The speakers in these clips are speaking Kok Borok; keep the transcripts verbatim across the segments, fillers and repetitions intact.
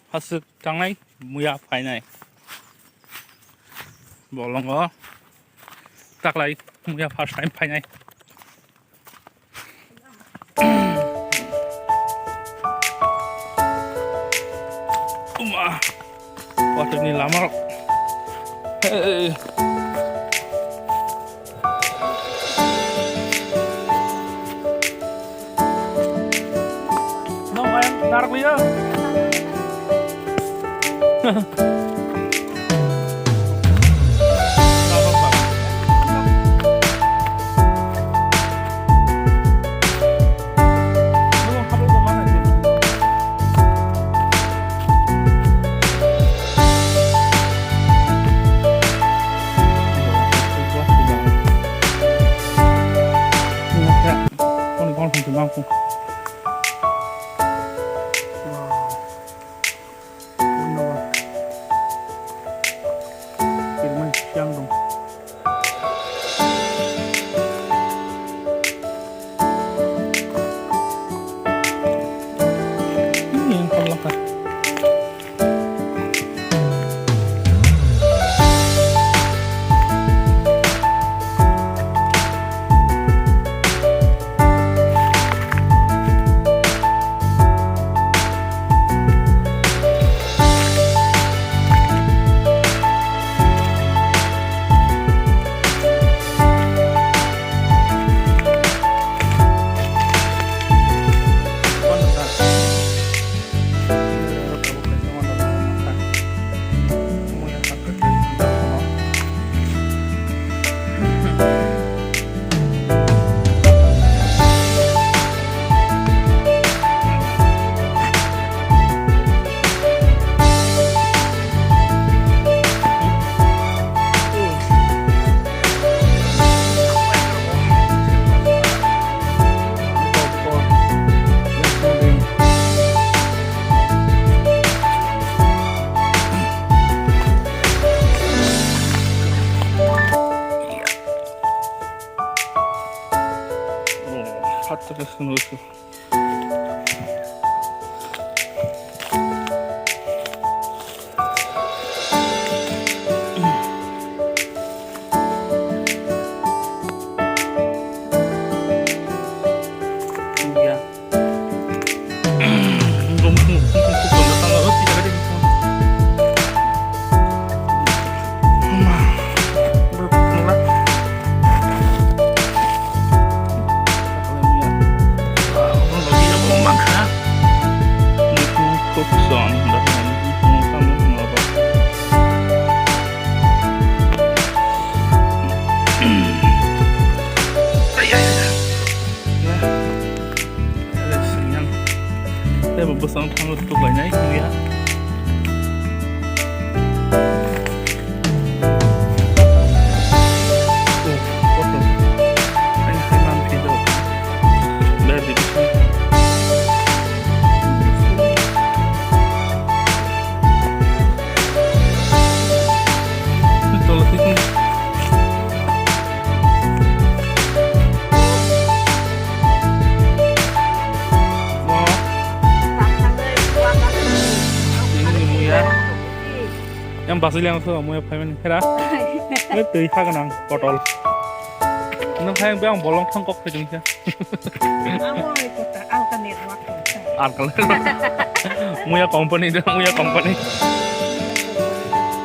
Haswk tangnai, muya phainai. Bolongo taklai muya first time phainai. Uma. Watui ni lama rok. Hey. Nong ayang narak liya. Kirmai siang dong. Ini yang kau lakukan. Tei bo bwskango thango tuklainai wngya. Oh, photo. Ani hai man phido. Dai bibisi. Tolo tiki. Yang basi liang so muya phaimani khera. Eh, twi kha ganang botol. Nang hai yang bolong thang kok phai jong kha. Amo ai kota alka network kota. Alka. Muya company de, muya company.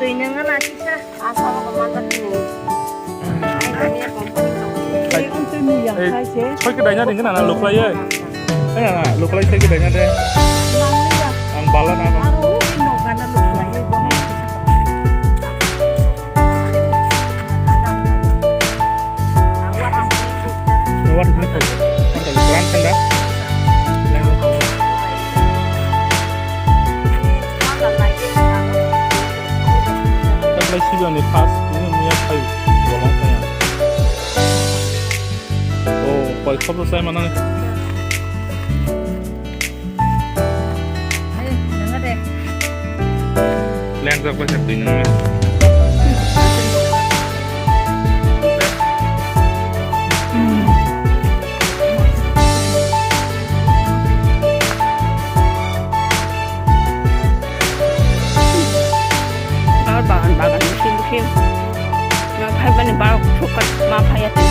Twi nang na kisa. Asa ko mata tu. Ai kami ya company. Ai, ai, on twi muya ai, khai se. Soi ke daina ding na luklai ai. Ai na luklai soi ke daina de. Nang ya. Ang bala na. Aro in no gana luklai ai. What is it? What is it? Plan senda. Taklai sigani first ini muya khai bolong kaya. Oh, koi khobor sai mana? Lengjak bai khe twi nang. Ma phaibani borok phukat ma phaiya.